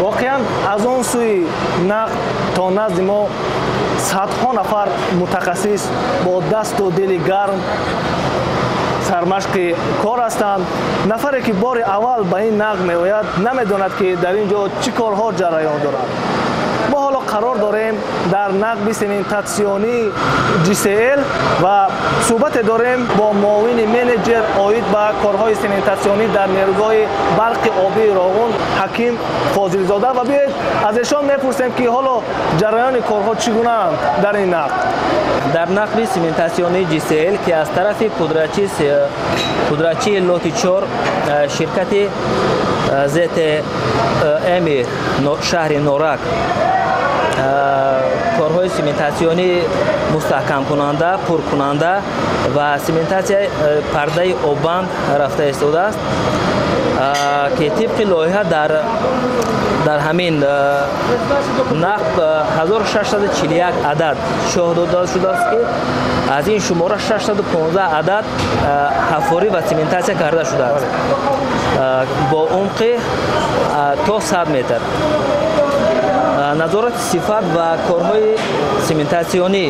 Воқеан аз он сӯи нақб то назди мо садҳо нафар мутахассис бо дасту дили гарм сармашқи кор ҳастанд. Нафаре ки бори аввал ба ин нақб меояд, намедонад, ки дар ин ҷо чӣ корҳо ҷараён дорад. Мо ҳоло қарор дорем дар нақби сементатсионии GCL ва суҳбате дорем бо муовини менеҷер оид ба корҳои сементатсионӣ дар нерӯгоҳи барқи обии Роғун Ҳаким Фозилзода ва биёед, аз эшон мепурсем, ки ҳоло ҷараёни корҳо чӣ гунаанд дар ин нақб. Дар нақби сементатсионии GCL, ки аз тарафи пудрачии лоти 4, ширкати ЗТМ шаҳри Норак, корҳои сементатсионӣ мустаҳкамкунанда, пуркунанда ва сементатсияи пардаи оббанд рафта истодааст, ки тибқи лоиҳа дар ҳамин нақб 1641 адад чоҳ дода шудааст, ки аз ин шумора 615 адад ҳафорӣ ва сементатсия карда шудааст бо умқи то 100 метр. Назорати сифат ва корҳои сементатсионӣ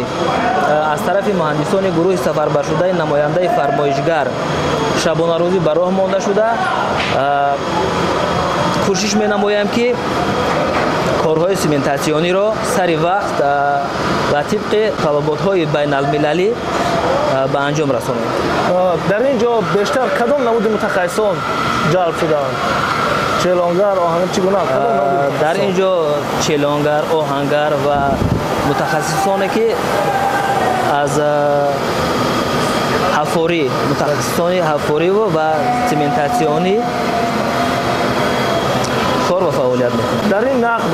аз тарафи муҳандисони гурӯҳи сафарбаршудаи намояндаи фармоишгар шабонарӯзӣ ба роҳ монда шуда, кӯшиш менамоям, ки корҳои сементатсиониро сари вақт ва тибқи талаботҳои байналмилалӣ ба анҷом расонем. Дар ин ҷо бештар кадом намуди мутахассисон ҷалб шудаанд? Челонгар, оҳангар, чӣ гуна? Дар ин ҷо челонгар, оҳангар ва мутахассисоне, ки аз ҳафорӣ, мутахассисони ҳафориву ва сементатсионӣ кор ва фаъолият мекунанд. Дар ин нақб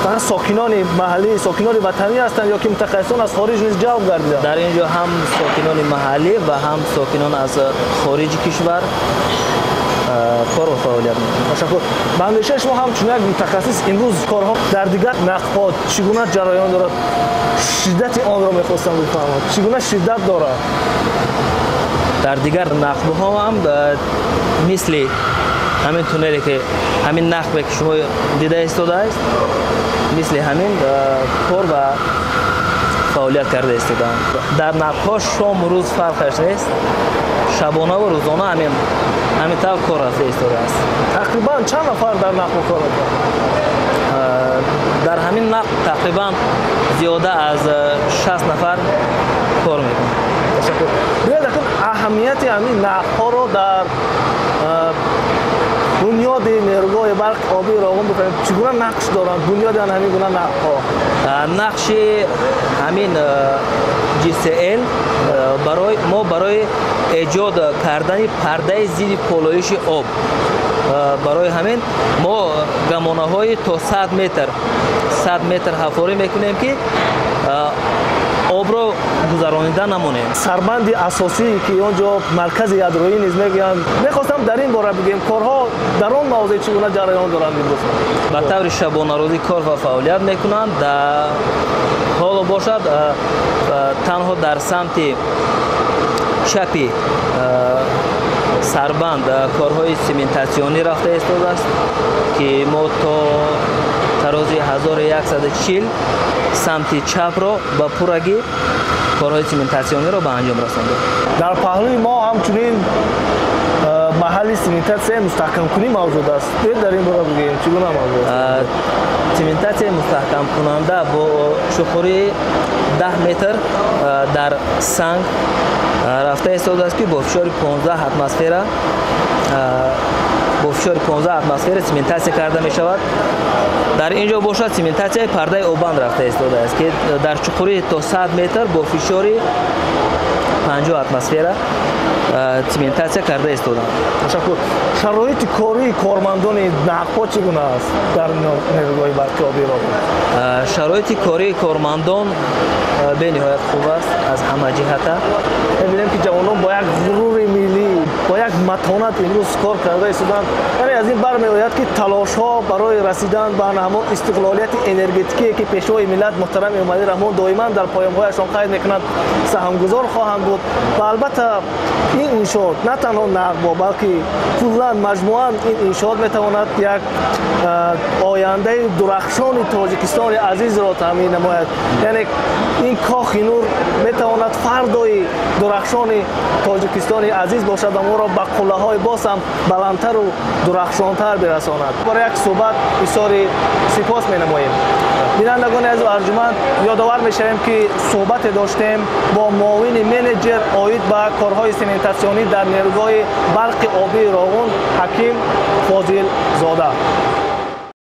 фақат сокинони маҳаллӣ, сокинони ватанӣ ҳастанд ё ки мутахассисон аз хориҷ низ ҷалб гардиданд? Дар ин ҷо ҳам сокинони маҳаллӣ ва ҳам сокинон аз хориҷи кишвар кор ва фаъолият мекунанд. Ташаккур. Ба андешаи шумо, ҳамчун як мутахассис, имрӯз корҳо дар дигар нақбҳо чӣ гуна ҷараён дорад? Шиддати онро мехостам бифаҳмам, чӣ гуна шиддат дорад? Дар дигар нақбҳо ҳам мисли ҳамин туннеле, ки ҳамин нақбе, ки шумо дида истодааст, мисли ҳамин кор ва фаъолият карда истодаанд. Дар нақбҳо шому рӯз фарқаш нест, шабонаву рӯзона ҳамин тавр кор рафта истодааст. Тақрибан чанд нафар дар нақб кор мекунанд? Дар ҳамин нақб тақрибан зиёда аз 60 нафар кор мекунанд. Ташаккур. Биёед, акун аҳамияти ҳамин нақбҳоро дар бунёди нерӯгоҳи барқи обии Роғун бифаҳмем. Чӣ гуна нақш доранд бунёди ҳамин гуна нақбҳо? Нақши ҳамин GCL барои мо барои эҷод кардани пардаи зидди полоиши об. Барои ҳамин мо гамонаҳои то 100 метр, 100 метр ҳафорӣ мекунем, ки обро гузаронида намонем. Сарбанди асосӣ, ки он ҷо маркази ядроӣ низ мегӯянд, мехостам дар ин бора бигӯем, корҳо дар он мавзеъ чӣ гуна ҷараён доранд имрӯз? Ба таври шабонарӯзӣ кор ва фаъолият мекунанд. Ҳоло бошад, танҳо дар самти чапи сарбанд корҳои сементатсионӣ рафта истодааст, ки мо то тарози 1140 самти чапро ба пуррагӣ корҳои сементатсиониро ба анҷом расондем. Дар паҳлӯи мо ҳамчунин маҳалли сементатсияи мустаҳкамкунӣ мавҷуд аст. Биёед, дар ин бора бигӯем, чӣ гуна мавҷуд аст? Сементатсияи мустаҳкамкунанда бо чуқурии 10 метр дар санг рафта истодааст, ки бо фишори 15 атмосфера, бо фишори 15 атмосфера сементатсия карда мешавад. Дар ин ҷо бошад, сементатсияи пардаи оббанд рафта истодааст, ки дар чуқурии то 100 метр бо фишори 50 атмосфера сементатсия карда истоданд. Ташаккур. Шароити кории кормандони нақбҳо чӣ гуна аст дар нерӯгоҳи барқи обии Роғун? Шароити кории кормандон бениҳоят хуб аст аз ҳама ҷиҳата. Мебинем, ки ҷавонон бо як ғурури миллӣ, бо як матонат имрӯз кор карда истоданд. Яъне аз ин бармеояд, ки талошҳо барои расидан ба ҳамон истиқлолияти энергетикие, ки Пешвои миллат муҳтарам Эмомалӣ Раҳмон доиман дар паёмҳояшон қайд мекунанд, саҳмгузор хоҳанд буд. Ва албатта, ин иншоот, на танҳо нақбо, балки куллан, маҷмӯан ин иншоот метавонад як Ояндаи дурахшони Тоҷикистони азизро таъмин намояд. Яъне ин Кохи Нур метавонад фардои дурахшони Тоҷикистони азиз бошад ва моро ба қуллаҳои боз ҳам баландтару дурахшонтар бирасонад. Барои як суҳбат бисёри сипос менамоем. Бинандагони азизу арҷуманд, ёдовар мешавем, ки суҳбате доштем бо муовини менеҷер оид ба корҳои сементатсионӣ дар нерӯгоҳи барқи обии Роғун Ҳаким Фозилзода.